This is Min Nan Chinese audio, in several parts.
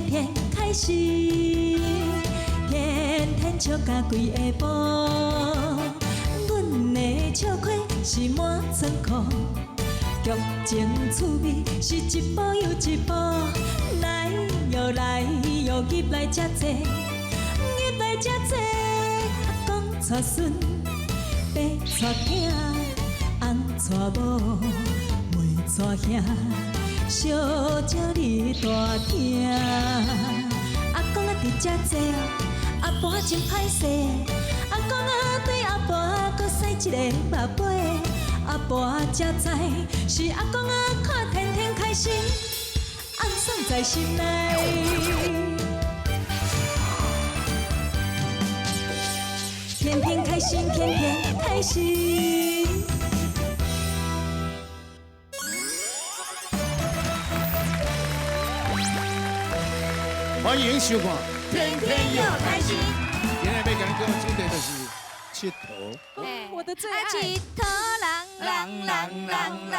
天开心，天天笑甲规下晡。阮的笑亏是满仓库，剧情趣味是一步又一步。来哟来哟，入来遮济，入来遮济。阿公带孙，爸带囝，翁带某，妹带兄。小鸟你大厅，阿公啊伫遮坐，阿婆真歹势。阿公啊对阿婆阁使一个目尾，阿婆才知是阿公啊看天天开心，暗爽在心内。天天开心，天天开心。欢迎收看《天天又开心》。今日欲共你讲的主题就是𨑨迌。我的最爱。𨑨迌人人人人人。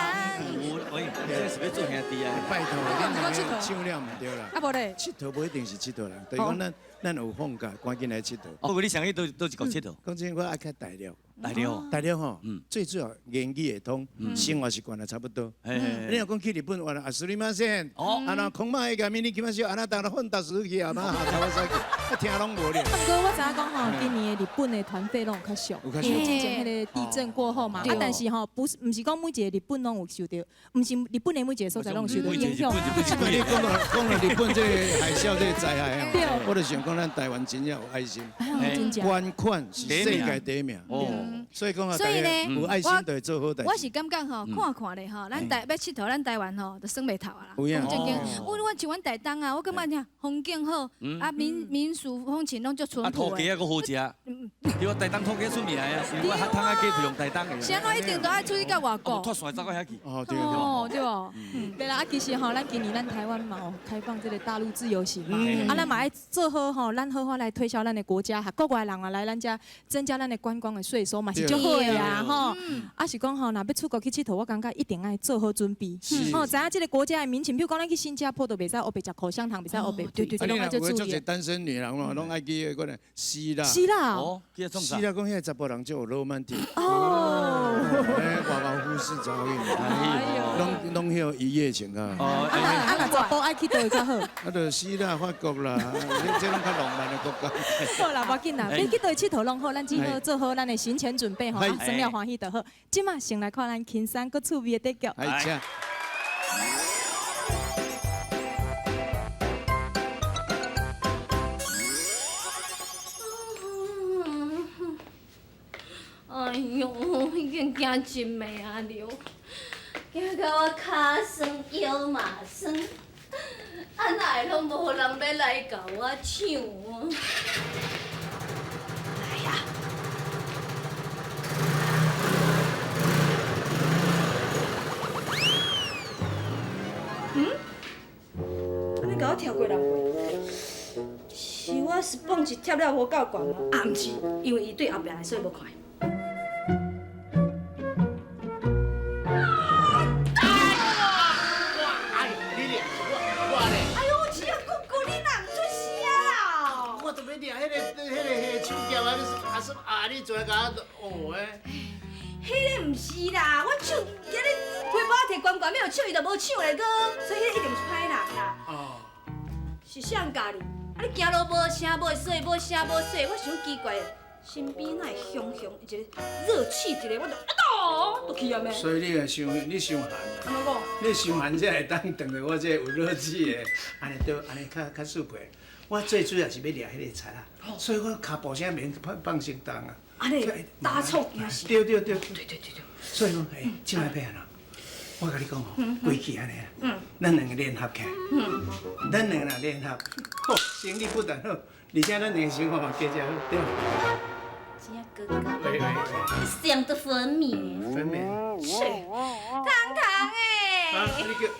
喂，這是欲做兄弟啊？拜託，恁兩個唱了毋對啦。啊，無咧。𨑨迌無一定是𨑨迌人，就是講咱有放假，趕緊來𨑨迌。不過你想去佗佗一國𨑨迌？講真，我愛較大陸。大陸。大陸吼，最主要言語會通，生活習慣也差不多。你若講去日本，話啊，すみません，啊那空馬個咪你去嘛是，啊那當了混達時去啊嘛，頭我使聽攏無咧。不過我知影講吼，今年的日本的團費攏有較俗，因為之前彼個地震過後嘛，啊，但是吼，不是毋是講每一個日本攏有受著，毋是日本的每一個所在攏有受著影響。你講到日本這個海嘯這個災害吼，我就想講咱台灣真正有愛心，捐款是世界第一名。所以講啊，所以呢，有愛心就會做好代誌。我是感覺吼，看看咧吼，咱台欲𨑨迌，咱台灣吼就耍袂透啊啦。有影。正經，我像阮台東啊，我感覺聽風景好，啊民俗風情攏足淳樸。啊，土雞啊，閣好食。對啊，台東土雞出名啊，因為我較通仔雞就用台東的。是按怎一定都愛出去到外國。脫線走到遐去。哦，對。哦，對哦。對啦，啊，其實吼，咱今年咱台灣嘛有開放這個大陸自由行嘛，啊，咱嘛愛做好吼，咱好好來推銷咱的國家，國外人啊來咱遮增加咱的觀光的稅收嘛是足好的啊，吼。啊是講吼，若欲出國去𨑨迌，我感覺一定愛做好準備。吼，知影這個國家的民情，比如講咱去新加坡都袂使烏白食口香糖，袂使烏白。對對對，攏愛做注意。有單身女人哦，攏愛去彼個希臘。希臘。哦，希臘講彼個查埔人足有浪漫的。哦。哎，外交夫士查某囡仔，攏攏彼一夜情啊。哦。啊若查埔愛去佗位較好？啊，就希臘、法國啦，這攏較浪漫的國家。好啦，無要緊啦，欲去佗位𨑨迌攏好，咱只好做好咱的行前準備吼，耍了歡喜就好。這馬先來看咱輕鬆閣趣味的短劇。來，請。哎喲，已經行一暝啊了，行到我跤酸腰嘛酸，啊哪會攏無人欲來共我搶啊？哎呀！嗯？按呢共我跳過人袂？是我スポンジ貼了無夠懸嗎？啊，毋是，因為伊對後壁來，所以無看。啊！你做来共我学的？彼个毋是啦，我手今日皮包提悬悬，欲抢伊就無搶咧，閣，所以彼个一定是歹人啦。哦。是啥人教你？啊，你行路無聲無聲，無聲無息，我想奇怪，身邊哪會熊熊一個熱氣一個，我就啊倒，就去啊咩？所以你也傷，你傷寒。按怎講？你傷寒才會當當著我這個有熱氣的，按呢都按呢較較舒服。我最主要是欲掠彼个賊仔，所以我跤步聲免放放傷重啊。按呢打草驚蛇。對對對。對對對對。所以講，欸，這擺欲按怎？我共你講吼，規氣按呢啊，咱兩个聯合起來，咱兩个若聯合，好，生意不但好，而且咱兩个生活嘛加遮好，對無？真哥哥。喂喂喂。想得分明。分明。是。糖糖欸。啊，你叫。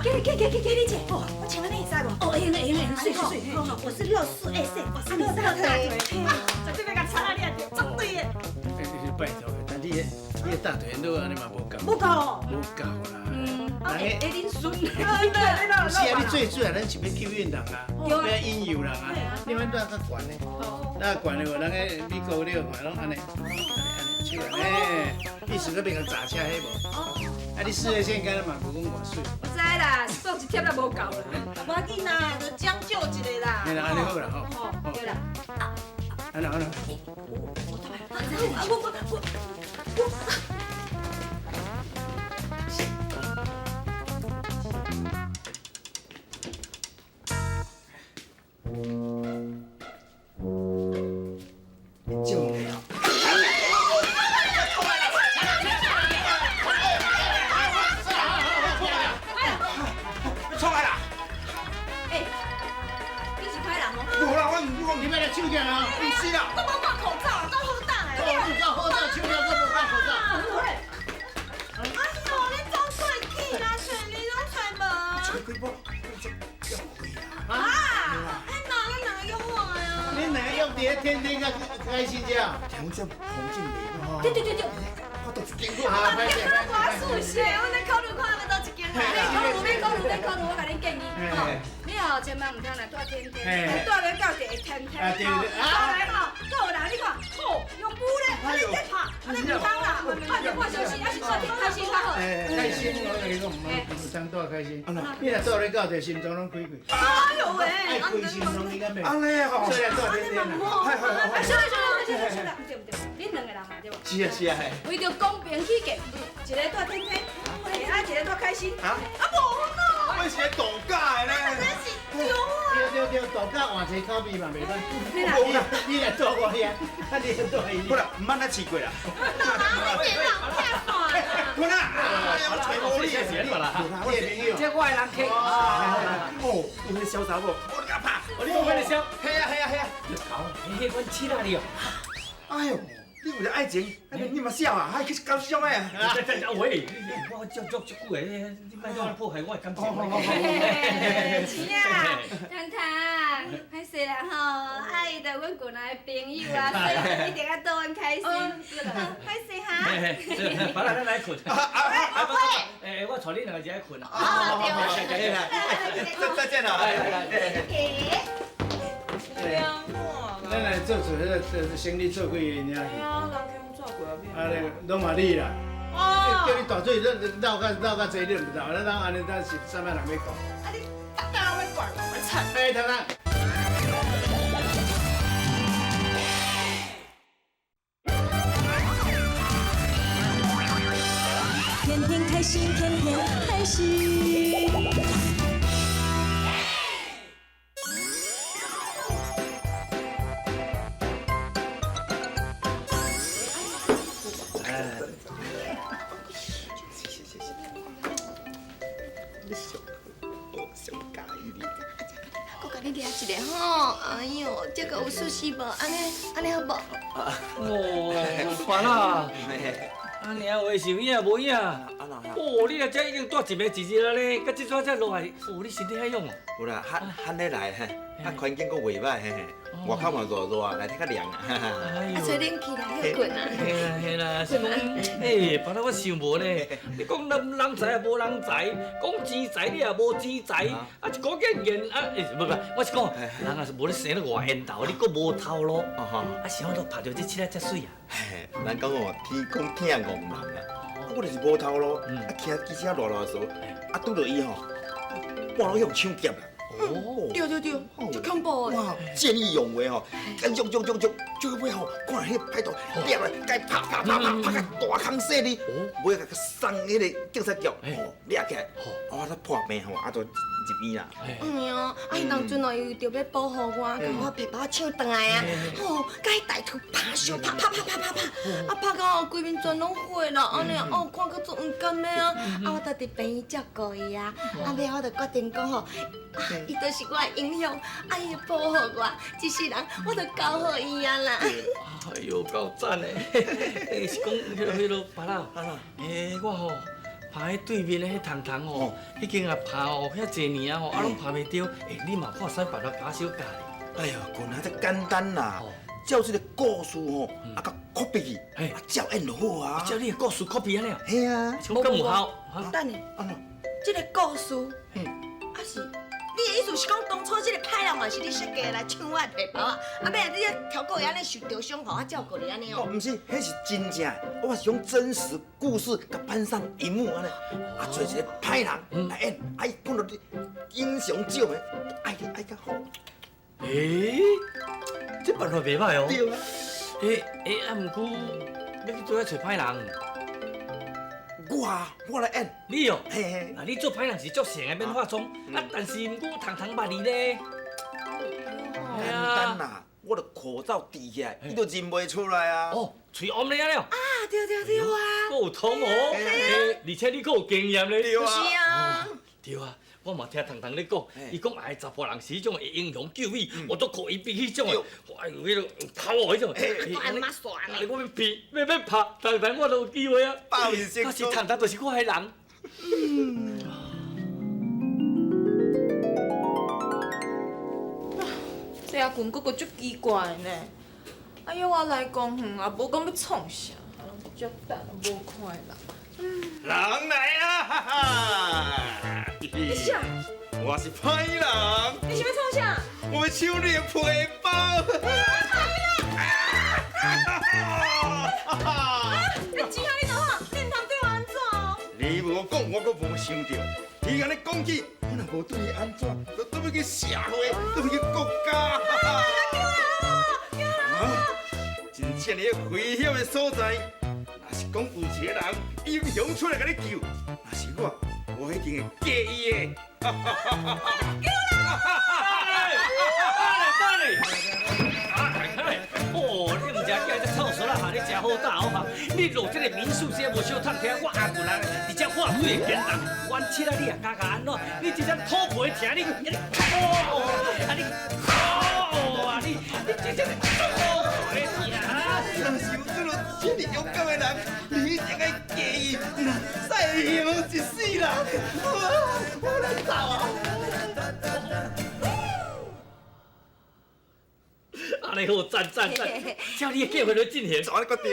給給給給給你姐，哦，我請問你會使無？哦，會用會用會用，水水，好好，我是露四 S，我是露大腿，絕對欲共插啊你啊，絕對的。拜託，但你彼大腿露按呢嘛無夠。無夠。無夠啦。嗯，啊会会啉顺。不是啊，你最主要咱是欲吸引人啊，欲引诱人啊。你阮住较悬的，那悬的无人个美国你看拢按呢，按呢按呢手按呢，意思阁变成砸车彼无？啊，你事业线敢若嘛无讲偌媠。我知啦，讲一贴就无够啦。无要紧啦，就将就一下啦。嘿啦，按呢好啦吼。哦，对啦。按怎按怎？啊我我我我。创啊啦！欸，你是歹人哦。无啦，我唔你欲来手剑啊？毋是啦。我无戴口罩，够好戴。哦，你够好戴，手剑阁无戴口罩。哎呦，你走过去啦，找你拢找无。找几摆，啊！哎，哪咱两个约好的啊？恁两个约伫咧天天较开心遮。听讲这风景袂歹。对对对对。我都一间过。啊，歹势歹我舒适，我咧考虑看欲佗一间免考虑，免考虑，免考虑，我共恁建议吼，你哦千万毋通来住天天，住咧到一个天天吼，后来吼，阁有人你看，吼用布咧，按呢在拍，按呢毋通啦，拍着看相信，还是住天开心较好。开心，我共你讲，毋通住开心。你若住咧到就心脏拢开开。哎呦喂！爱开心拢你敢袂？按呢吼。所以来住天天啦。啊，小啦小啦小啦小啦，毋对毋对，恁两个人嘛对无？是啊是啊系。为著公平起见，一个住天天，啊一个住开心。啊？啊无咯。我是来度假的咧。这是对啊。对对对，度假换一个口味嘛袂歹。你来住我遐，啊你来住伊。好啦，毋免咱试过啦。你这人拆散啦。滚啊！我揣无你。你的朋友。这我的人客。哦，有彼个痟查某，我共拍。你讲彼个痟？系啊系啊系啊。搞，彼阮试哪里哦。哎呦！你为了爱情，你嘛痟啊？还去搞啥的啊？啊喂，我足足足久的，你莫乱破坏我的感情。是啊，糖糖，歹势啦吼，啊伊就阮旧来的朋友啊，所以一定爱逗阮开心。歹势哈。好啦，咱来困。哎，我带你两个一起困啊。对。再见啦。咱来做做彼个生理做几个尔。对啊，人客拢做过啊。啊咧，拢嘛你啦。哦。叫你大嘴，闹较闹较济，你毋闹，咱按呢，咱是啥物人欲顾？啊你，逐工拢欲管我，惨。哎，糖糖。天天开心，天天开心。我共你掠一下吼，哎哟，这个有舒适无？按呢按呢好无？哦，烦啊！按呢话是有影无影？哦，你来遮已经住一暝一日了呢，佮这阵才落来，哦，你身体还勇哦？有啦，罕罕咧来，嘿，啊环境阁袂歹，嘿嘿，外口嘛热热，内底较凉啊。啊，吹冷气啦，歇困啊。嘿啦嘿啦，是讲，欸，别啦我想无呢。你讲人人才也无人才，讲钱财你也无钱财，啊一股瘾瘾啊，欸，无无，我是讲，人若是无咧生咧外缘投，你阁无头路，啊是按怎拍著这姒仔遮媠啊？嘿，人讲哦，天公疼憨人啊，我就是无头路，啊骑机车热热趖，啊拄著伊吼，半路去予抢劫啦。哦，对对对，足恐怖的。哇，见义勇为吼，啊，勇勇勇勇，最尾吼，看彼个歹徒掠来，共拍拍拍拍拍甲大空细哩，尾共送彼个警察局，吼，掠起来，哦，他破病吼，啊，就入院啦。嗯啊，啊，彼当阵哦，伊为著欲保护我，共我皮包抢转来啊，吼，共彼歹徒拍相拍拍拍拍拍拍，啊拍到规面全拢血啦，按呢哦，看阁足毋甘的啊，啊，我就伫病院照顾伊啊，啊，尾我就决定讲吼，啊，伊就是我的英雄，啊，伊会保护我，这世人我就交予伊啊啦。哎哟，够赞的！欸，是讲彼个彼个别啦，欸，我吼拍彼对面的彼糖糖吼，彼间啊拍哦遐济年啊吼，啊拢拍袂著。欸，你嘛看使办法共我小教咧。哎哟，群啊，这简单啦，照这个故事吼，啊，共 copy 去，啊，照演就好啊。照你的故事 copy 按呢？嘿啊。是讲敢有效？等下，这這个故事，啊是，你的意思是講當初這个歹人嘛是你設計來搶我的皮包啊？啊，尾仔你這調故意按呢受著傷，予我照顧你按呢哦，哦？毋是，彼是真正的，我是用真實故事共搬上螢幕按呢，啊，揣一个歹人來演，啊，伊看著你英雄救美，愛你愛甲好。欸，這辦法袂歹哦。對啊。欸欸，啊，毋過欲去佗位揣歹人？我來演。你哦，嘿嘿。啊，你做歹人是足成的，免化妝。啊，但是毋過糖糖捌你咧。簡單啦，我著口罩戴起來，伊就認袂出來啊。哦，喙罨咧了。啊，對對對啊。閣有通哦，欸，而且你閣有經驗咧。對啊。是啊。對啊。我嘛聽糖糖咧講，伊講愛查埔人是彼種會英雄救美，我都可以比彼種的，哎呦，彼個頭哦，彼種。哎，我欲變，欲拍，糖糖我都有機會啊。可是糖糖就是我的人。這阿群哥哥足奇怪呢，啊約我來公園，也無講欲創啥，啊攏足等，無看人。人來啊！哈哈！你啥？我是歹人。你是欲創啥？我欲搶你的皮包。你真正你著好，你毋通對我按怎哦？你無講，我閣無想著。伊按呢講起，我若無對伊按怎，就倒欲去社會，倒欲去國家。真正佇个危險的所在，若是講有一个人英雄出來共你救，若是我，我一定會嫁伊的。救啦！等等！哦，你毋知叫这臭媠仔哈，你真好打哦哈！你落這个民宿這無小通聽，我阿群人佇遮喝水的简单，冤七啊！你也敢共按怎？你這只土皮疼你，哦，啊你，哦啊你，你這只土皮疼啊！若是有這麼這麼勇敢的人，你一定愛嫁伊，使幸福一世人。我來走啊！按呢好，讚讚讚！照你的計劃來進行，就按呢決定。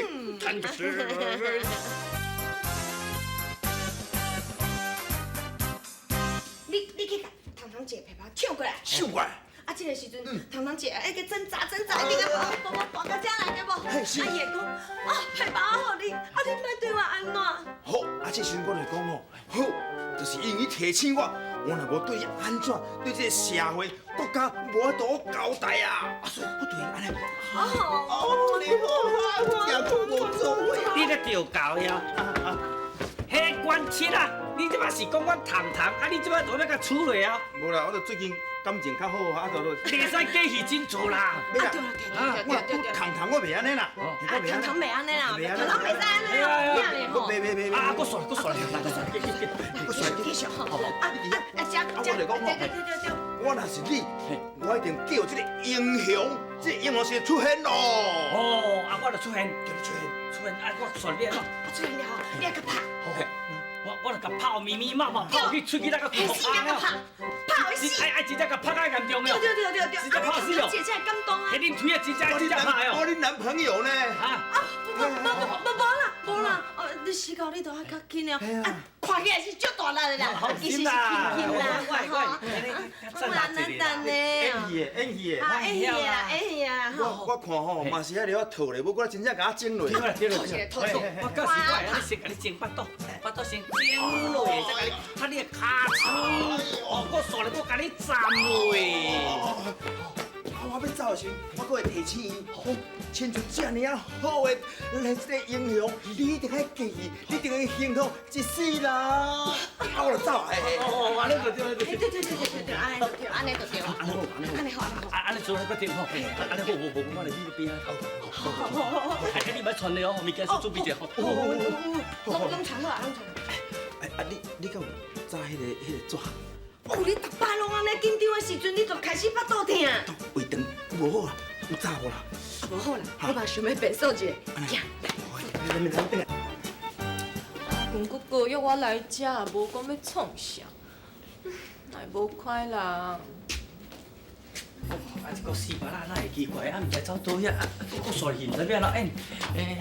你去共糖糖姐皮包搶過來。搶過來。啊，這个時陣，糖糖姐愛去掙扎掙扎，一定愛把我跋到遮來對無？啊，伊會講，啊，皮包予你，啊，你欲對我按怎？好，啊，這時陣我就講哦，好，就是因伊提醒我，我若無對伊按怎，對這个社會、國家無法度交代啊！啊，所以我對伊按呢。哦，你好啊，真苦無做啊！你咧著教呀？彼關七啊！你這擺是講阮糖糖，啊，你這擺就欲共處理啊？無啦，我就最近感情較好啊，就袂使假戲真做啦。啊，對啦，對對對，糖糖我袂按呢啦，啊，糖糖袂按呢啦，糖糖袂使按呢啦，袂袂袂，啊，閣煞，閣煞，閣煞，閣煞，繼續吼，啊啊啊，這這，我就講吼，我若是你，我一定叫這個英雄，這個英雄是出現咯。哦，啊，我就出現，叫你出現，出現，啊，我煞你按怎？我出現了後，你愛閣拍。好。我就共拍密密麻麻，拍去喙齿那个彼死啊！拍，拍死！愛真正共拍較嚴重了。對對對對對，直接拍死哦！姐姐會感動啊！彼恁腿啊，真正真正拍哦！我恁男朋友呢？啊！啊！無無無無啦，無啦！哦，你死到你都愛較緊了，啊，看起來是足大力的啦，其實是輕輕啦，吼！啊，難等呢。演戲的，演戲的。啊，演戲啦，演戲啦！我看吼，嘛是遐了套咧，無我真正共我整落。套一個，套一個。我到時我會先共你整腹肚，腹肚先整落，再共你擦你的跤手。哦，我煞來，我共你站落。我欲走的時，我閣會提醒伊，講親像這爾仔好的來這個英雄，你一定愛記伊，你一定愛幸福一世人。啊，我就走啊！哦，按呢就對，對對對對對對，按呢就對，按呢就對，按呢好，按呢做決定吼，按呢好，無無我來你邊仔頭。好好好好好。哎，你莫傳咧哦，物件先準備者吼。攏藏好啊，攏藏好。哎啊，你敢有紮彼個紙？哦，你逐擺攏按呢緊張的時陣，你就開始腹肚疼。胃腸無好啦，有紮無啦？啊，無好啦，我嘛想欲變數一下。行，來。阿群哥哥約我來遮，也無講欲創啥，哪會無看人？啊，這個死巴爛哪會奇怪？啊，毋知走佗遐，啊，閣煞去，毋知欲按怎演。欸。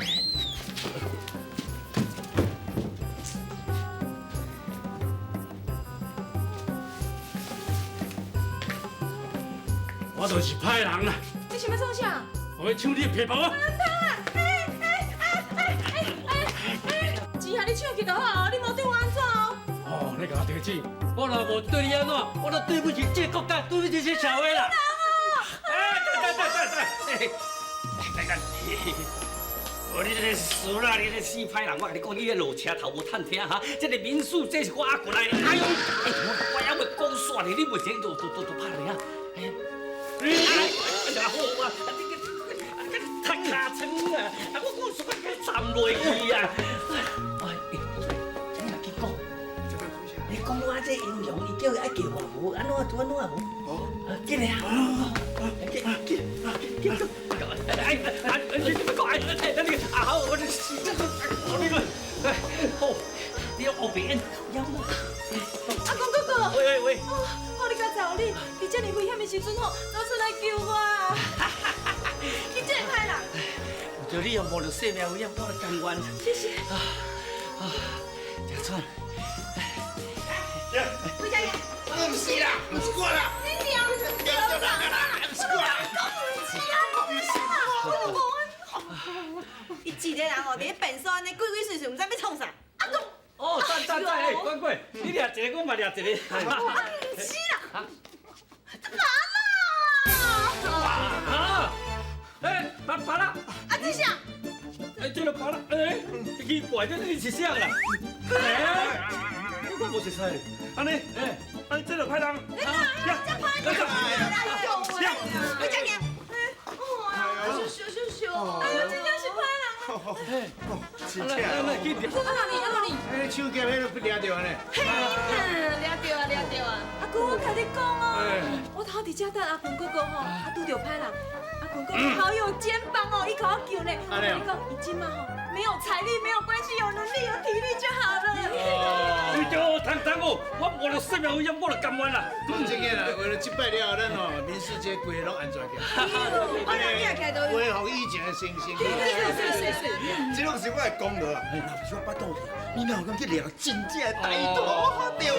我就是歹人啦。你想欲创啥？我欲抢你的皮包啊！钱予你抢去就好，你无对我按怎哦？哦，你共我提醒，我若无对你按怎，我就对不起这个国家，对不起这个社会啦。哎，等等等等等，来来，哦，你这个死啦！你这死歹人，我共你讲，你这落车头无趁听哈。这个民宿，这是我阿过来的。哎呦，我还未讲煞呢，你袂先就拍落啊！哎，哎呀，好啊，你个踢尻川啊！啊，我讲说我站落去啊！哎，你若去讲，你讲我这英雄，伊叫伊爱叫我无，按怎就按怎无？哦，紧来啊！紧紧紧紧！哎哎，你你讲哎哎，那个啊好，我这死这个，我那个哎好，你后边要吗？阿公哥哥，喂喂喂！哦，好你佳哉你，伫这么危险的时阵吼，走出来救我。你这个歹人！有着你哦，冒著生命危险，我就甘愿。谢谢。啊啊，食川。回家。毋是啦，毋是我啦。你娘！对对啦，毋是我啦。毋是啊，我无。伊一个人哦，伫咧便所按呢鬼鬼祟祟，毋知欲创啥。啊，哦，赞赞赞！哎，乖乖，你掠一个，我嘛掠一个。啊，毋是啦，这芭乐。啊！哎，芭芭乐。啊，这啥？哎，这个芭乐，哎，奇怪，这你是啥啦？哎，我无熟似，按呢，哎，按呢这就歹人。哎呀，这歹人！哎呦，回家行。哎呦，秀秀秀！哎呦，真正是歹人啊！哎，真正。阿你阿你，哎，手夹彼个掠著呢？嘿，掠著啊，掠著啊！阿姑，我共你讲哦，我头伫遮等阿群哥哥吼，啊拄著歹人，阿群哥哥好有肩膀哦，伊共我救呢。我共你讲，伊这马吼没有财力没有关系，有能力有体力就好了。为著唐唐哦，我冒著生命危险，我就甘愿啦。讲真个啦，为了这摆了后，咱吼民宿这规个拢安全起来。恢复以前的情形。对对对对。这拢是我的功劳啊！若毋是我腹肚痛，你哪有讲去掠真正的歹徒，对无？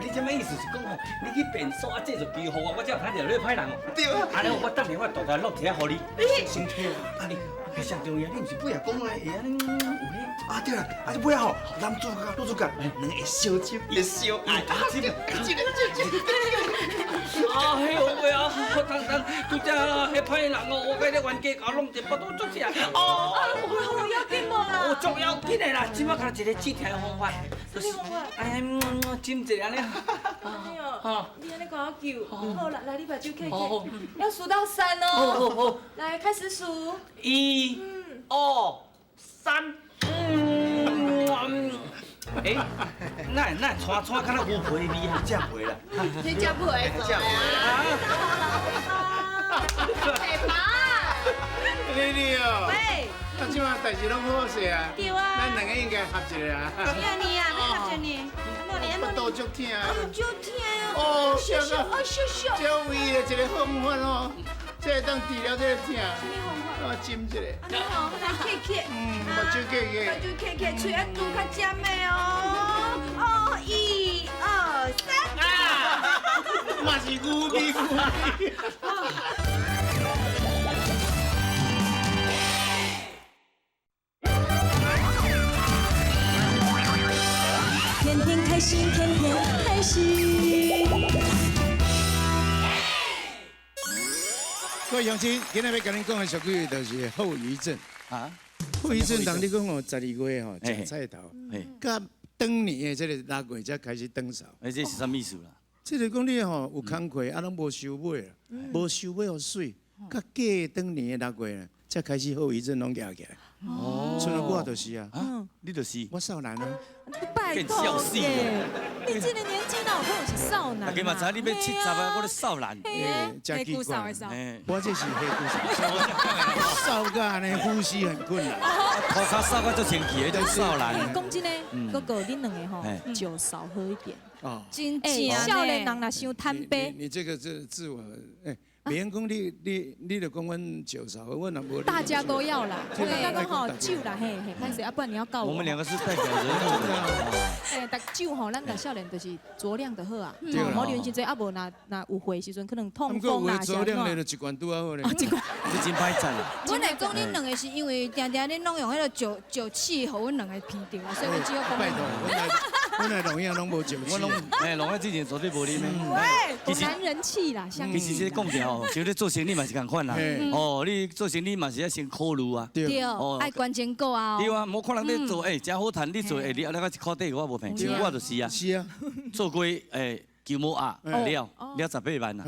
你这物意思是讲吼，你去便所啊，借一支予我，我才有歹著你歹人哦。对啊。按呢，我等下我大概录一下予你，先摕啦。啊你，上重要，你毋是尾仔讲的会按呢有彼？啊对啦，啊这尾仔吼，男主角、女主角两个会相亲，会相爱。这个、这个、这个。哎呦喂啊！当当，拄才彼歹人哦，我共你冤家共弄一腹肚足疼。哦，有要紧无啦？有足要紧的啦，这马干焦一个止疼的方法。啥物方法？哎，斟一下按呢。哎呦，你按呢共我救，好啦，来你目睭开开，要数到三哦。好好。来，开始数。一、二、三。嗯。哎，那那穿穿敢若牛皮味啊？食皮啦，你食皮食皮啊！爸，丽丽哦，喂，啊，这马代志拢好势啊，对啊，咱两个应该合一下啊。是按呢啊，欲合一呢，按怎呢？腹肚足疼，足疼哦，小小，哦，小小，这唯一的一个方法哦，这会当治疗这个疼。啥物方法？我斟一下。按呢吼，来吸吸，目睭吸吸，目睭吸吸，喙爱嘟较尖的哦。哦，一、二、三，啊！嘛是牛味牛味。天天开心，天天开心。各位乡亲，今日欲共恁讲的俗语就是后遗症啊。后遗症，人你讲哦，12月吼食菜头，佮转年的这个6月才开始转梢。哎，这是啥意思啦？这个讲你吼有工课啊，拢无收尾啦，无收尾予媠，佮过转年的6月呢，才开始后遗症拢举起来。哦，像我就是啊，你就是，我少男啊。拜托耶，你这个年纪哪有可能是少男？大家嘛知你欲70啊，我咧少男。真奇怪，我这是黑骨瘦，瘦甲按呢呼吸很困难。涂跤瘦甲足清气的，种少男。讲真的，哥哥恁两个吼，酒少喝一点。哦，真正。少年人若伤贪杯。你这个是自我，哎，袂用讲你就讲阮石嫂，阮也无。大家都要啦，我刚刚吼酒啦，嘿嘿，歹势啊，不然你要告我。我们两个是代表人物的。哎，逐酒吼，咱逐少年就是酌量就好啊，莫啉伤济啊，无若若有血时阵可能痛风啦，酌量的就一罐拄仔好咧。一罐，你真歹赞啊！阮会讲恁两个是因为定定恁拢用彼个酒酒气，予阮两个闻著啊，所以我只好讲。拜托，阮来录影拢无酒气。我拢哎，录影之前绝对无啉的。其实男人气啦，其实这讲起来吼，像你做生意嘛是仝款啦。哦，你做生意嘛是爱先考虑啊。对，爱关钱过啊。对啊，无看人咧做，哎，真好趁，你做，哎，你那个一箍底我无骗，像我就是啊。是啊。做过哎。球帽鸭了了18万啊！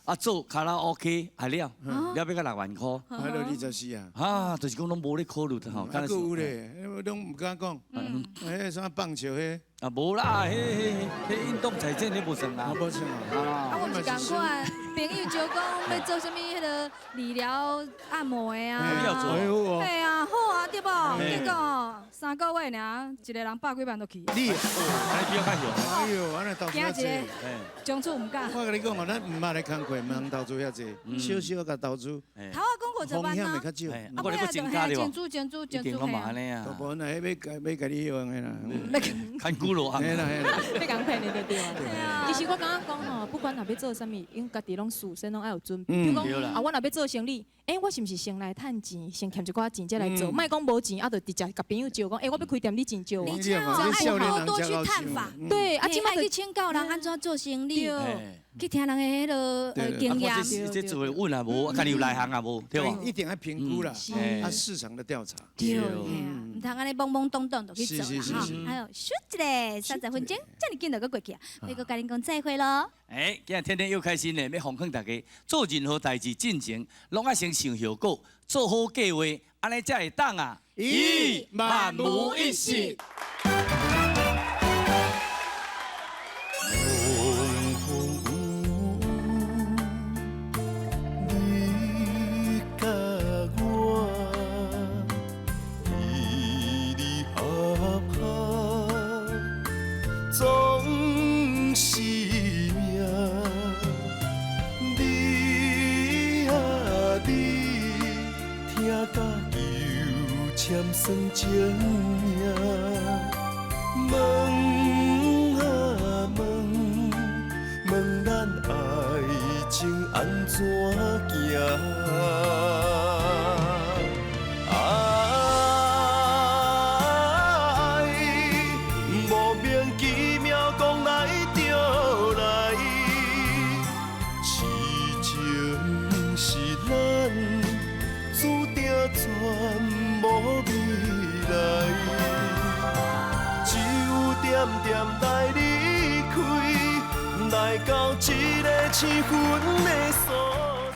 啊做卡拉 OK 还了了欲到6万箍。还了24啊！啊，就是讲拢无咧考虑吼。啊，阁有咧，拢毋敢讲。彼啥棒球彼？啊，无啦，彼彼彼运动彩券彼无算啦。无算啊。啊，我是仝款，朋友招讲欲做啥物彼个理疗按摩的啊。对啊，好啊，对无？结果吼，3个月尔，一个人百几万就去。你，按呢比较较晓。哎呦，按呢投资遐济。从此毋敢。我共你讲哦，咱毋捌咧工课，毋通投资遐济，少少共投资。头仔讲50万风险会较少。啊，我你阁增加对无？增资增资增资。一定拢嘛按呢啊。大部分啊，彼欲欲共你用的啦。牵久落啊。嘿啦嘿啦。欲共骗的就对啊。其实我感觉讲吼，不管若欲做啥物，因家己拢事先拢爱有准备。比如讲，啊，我若欲做生意，欸，我是毋是先来趁钱，先欠一寡钱才来做？莫讲无钱，啊，就直接共朋友借讲，欸，我欲开店，你钱借我。你这样爱多多去探访。对，啊，这摆去请教人按怎做生意，去听人的彼个经验。这做的稳也无，家己有内行也无，对无？一定爱评估啦，啊，市场的调查。对，毋通按呢懵懵懂懂就去做啦吼。还有，咻一下，30分钟，遮尔紧就阁过去啊！欲阁共恁讲再会咯。哎，今日天天又开心呢，欲奉劝大家做任何代志进前，拢爱先想后果，做好计划，按呢才会当啊！咦，万无一失。总是命，你啊你，听甲又签算情命，问啊问，问咱爱情按怎行？来到这个试分的所。